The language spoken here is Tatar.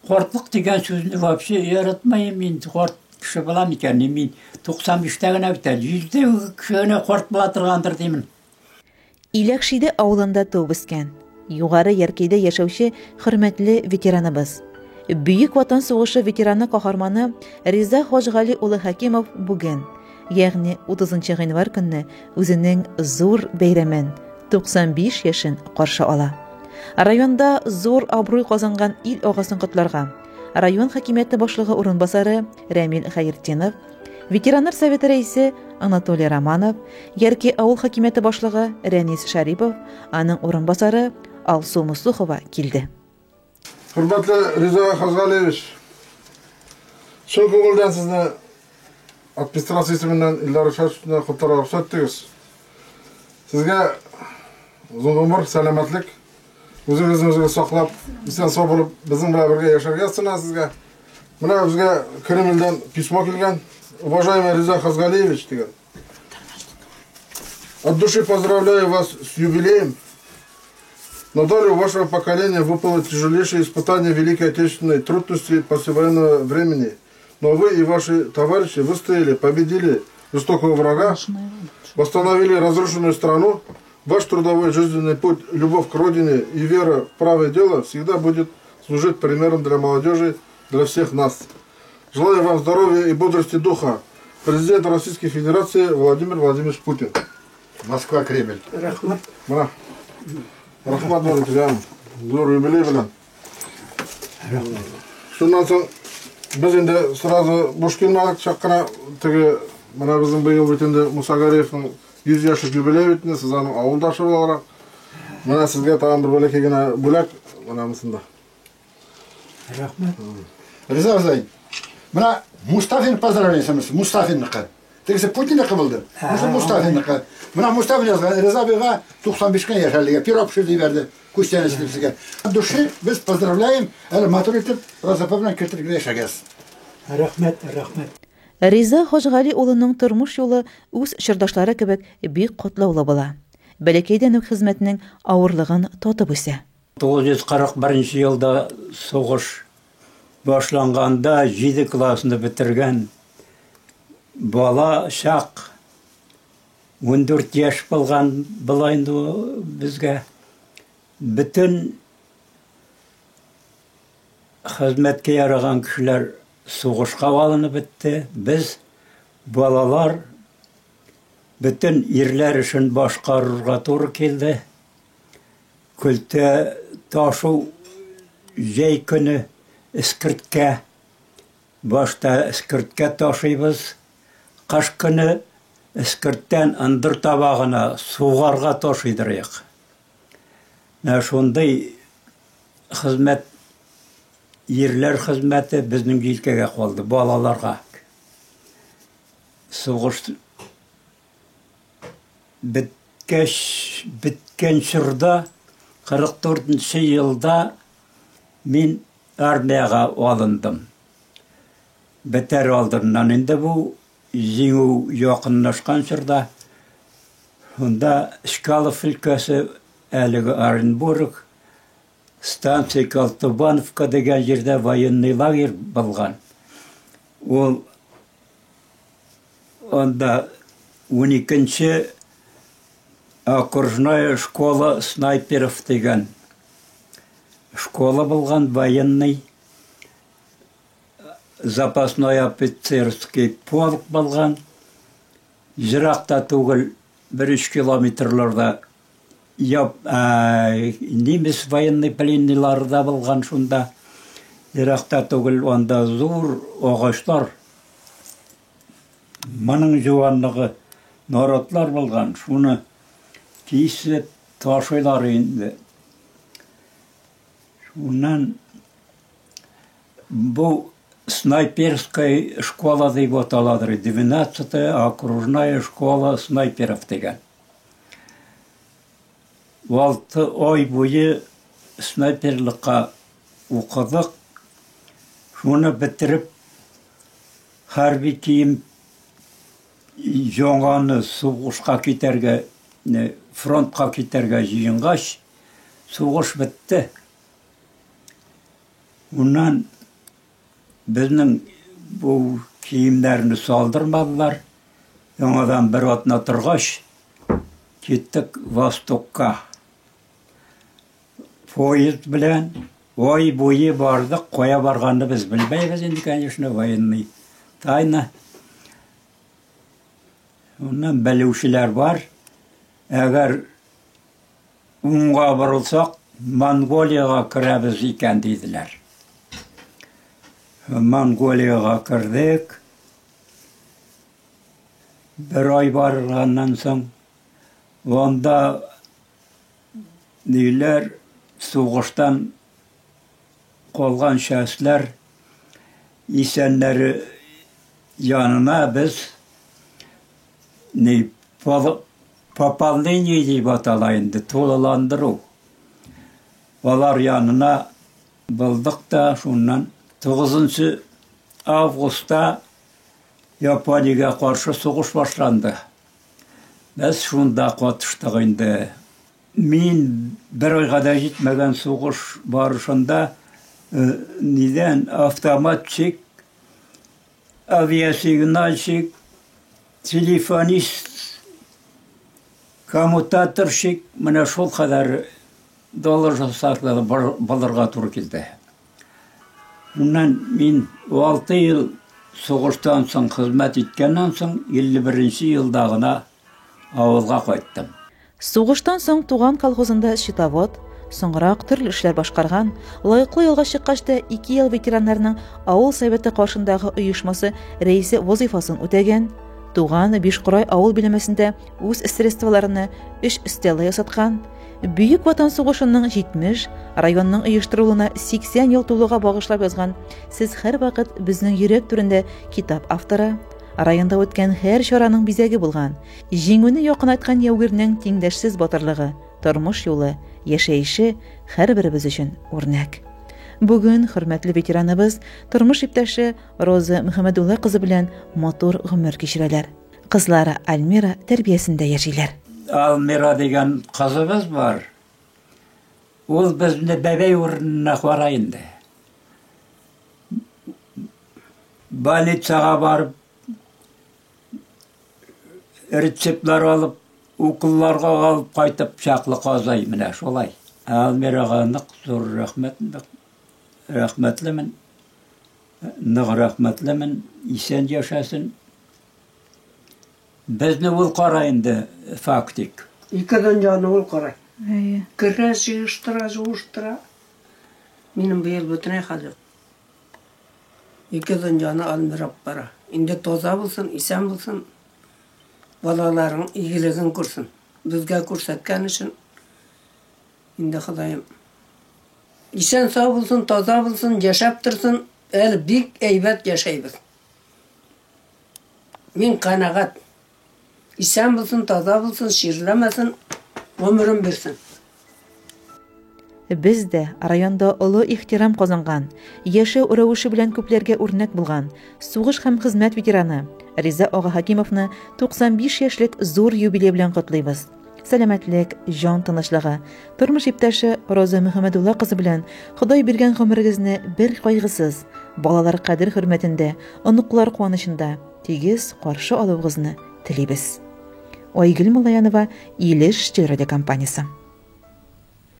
Картлык дигән сүзне вообще яратмыйм мин. Карт кеше була микән? Мин 95-тә генә бит әле. Йөздә кеше генә карт була торгандыр димен. Иләкшиде авылында туып үскән, Югары Яркәйдә яшәүче хөрмәтле ветераныбыз, Бөек Ватан сугышы ветераны каһарманы Риза Хаҗгали улы Хәкимов бүген, ягъни 30 гыйнвар көнне үзенең зур бәйрәмен, 95 яшен каршы ала. Районда зур абруй казанган ил агасын котларга район хакимияте башлыгы урынбасары Рәмил Хәертдинов, Ветераннар советы рәисе Анатолий Романов, Ярки авыл хакимияте башлыгы Рәнис Шарипов, аның урынбасары Алсу Муслухова килде. Хөрмәтле Риза Хазгалиевич, чын күңелдән сезне администрация исеменнән Илдар Ришатович белән котларга рөхсәт итегез. Сезгә озын гомер, сәламәтлек, үзегезне үзегез саклап, исән сау булып, безнең белән бергә яшәргә язсын сезгә. Менә безгә Кремльдән письмо килгән. Уважаемый Риза Хазгалиевич дигән. От души поздравляю вас с юбилеем. На долю вашего поколения выпало тяжелейшее испытание Великой Отечественной трудности послевоенного времени. Но вы и ваши товарищи выстояли, победили жестокого врага, восстановили разрушенную страну. Ваш трудовой жизненный путь, любовь к родине и вера в правое дело всегда будет служить примером для молодежи, для всех нас. Желаю вам здоровья и бодрости духа. Президент Российской Федерации Владимир Владимирович Путин. Москва, Кремль. Рәхмәт. Менә. Рәхмәт бар Зур юбилей белән. Шуннан соң без инде сразу буш килмәдек, чак кына теге менә безнең быел бит инде Муса Гареевның 100 яшьлек юбилей бит инде, сез аның авылдашы буларак. Менә сезгә тагын бер бәләкәй генә бүләк, менә монысында. Рәхмәт. Риза абзый, менә Мустафин поздравлениесе, Мустафинныкы. Тегесе Путинныкы булды. Бусы Мустафинныкы. Менә Мустафин язган, Риза абыйга 95 кенә яшь әлегә, пирог пешерде җибәрде. Күчтәнәч дип сезгә. От души без поздравляем, әле матур итеп, Роза апа белән кертергә яшәгез. Рәхмәт, рәхмәт. Риза Хаҗгали улының тормыш юлы үз чордашлары кебек бик катлаулы була. Бәләкәйдән үк хезмәтнең авырлыгын татып үсә. 941 елда сугыш башланганда 7 классны бетергән бала чак 14 яшь булган була инде безгә. Бөтен хезмәткә яраган кешеләр сугышка алынып бетте. Без, балалар, бөтен ирләр эшен башкарырга туры килде. Көлтә ташу җәй көне эскерткә, башта эскерткә ташыйбыз. Кыш көне эскерттән ындыр табагына сугарга ташыйдырыйк. Менә шундый хезмәт, ирләр хезмәте безнең җилкәгә калды, балаларга. Сугыш беткәч, беткән чорда, 44 елда мин армиягә алындым. Бетәр алдыннан инде бу җиңү якынлашкан чорда шунда Чкалов өлкәсе, әлеге Оренбург, станция Колтубановка дигән җирдә военный лагерь булган. Ул анда 12-нче окружная школа снайперов дигән школа булган военный запасной офицерский полк булган. Ерак та түгел, бер өч километрларда немец военный пленныйлары да булган шунда. Ерак та түгел, анда зур агачлар, моның җуанлыгы наратлар булган. Шуны кисеп ташыйлар инде. Шуннан бу снайперская школа дип аталадыр. 12-я окружная школа снайперов дигән. 6 ай буе снайперлыкка укыдык. Шуны бетереп, хәрби кием яңаны сугышка китәргә, фронтка китәргә җыенгач, сугыш бетте. Уннан Безнең бу киемнәрне салдырмадылар. Яңадан бер атна торгач, киттек Востокка. Поезд белән ай буе бардык, кая барганны без белмәйбез инде, конечно, военный тайна. Уннан белүчеләр бар. Әгәр уңга борылсак, Монголиягә керәбез икән диделәр. Монголиягә кердек. Бер ай барганнан соң, анда ниләр сугыштан калган шәхесләр исәннәре янына без ни пополнение дип атала инде, тулыландыру. Алар янына булдык та, шуннан 9 августта Япониягә каршы сугыш башланды. Без шунда катыштык инде. Мин бер айга да җитмәгән сугыш барышында нидән автоматчик, авиасигнальщик, телефонист, коммутаторщик, менә шул кадәр должностьларда булырга туры килде. Уннан мин 6 ел сугыштан соң хезмәт иткәннән соң 51 елда гына авылга кайттым. Сугыштан соң туган колхозында счетовод, соңрак төрле эшләр башкарган, лаеклы ялга чыккач та 2 ел ветераннарның авыл советы каршындагы оешмасы рәисе вазыйфасын үтәгән, туган Бишкурай авыл биләмәсендә үз средстволарына 3 стела ясаткан, Бөек Ватан сугышының 70, районның оештырылуына 80 ел тулуга багышлап язган Сез һәрвакыт безнең йөрәк түрендә китап авторы, районда үткән һәр чараның бизәге булган, җиңүне якынайткан яугирнең тиңдәшсез батырлыгы, тормыш юлы, яшәеше һәрберебез өчен үрнәк. Бүген хөрмәтле ветераныбыз тормыш иптәше Роза Мөхәммәдулла кызы белән матур гомер кичерәләр. Кызлары Альмира тәрбиясендә яшиләр. Алмира дигән кызыбыз бар. Ул безне бәбәй урынына карай инде. Больницага барып, рецептлар алып, уколларга алып кайтып чаклы казай менә шулай. Алмирага нык зур рәхмәт, нык рәхмәтлемен. Нык рәхмәтлемен, исән яшәсен. Безне ул карай инде, фактик. Ике дөньяны ул карай. Әйе. Керә, җыештыра, жуыштыра. Минем быел бөтенләй хәл юк. Ике дөньяны Алмир алып бара. Инде таза булсын, исән булсын, балаларының игелеген күрсен. Безгә күрсәткән өчен инде Ходаем. Исән сау булсын, таза булсын, яшәп торсын. Әле бик әйбәт яшәйбез. Мин канәгать. Исән булсын, таза булсын, чирләмәсен, гомерен бирсен. Без дә районда олы ихтирам казанган, яшәү рәвеше белән күпләргә үрнәк булган сугыш һәм хезмәт ветераны Риза ага Хакимовны 95 яшьлек зур юбилей белән котлыйбыз. Сәламәтлек, җан тынычлыгы, тормыш иптәше Роза Мөхәммәдулла кызы белән Ходай биргән гомерегезне бер кайгысыз, балалар кадер-хөрмәтендә, оныклар куанычында тигез каршы алуыгызны телибез. Айгөл Муллаянова, Илеш телерадиокомпаниясе.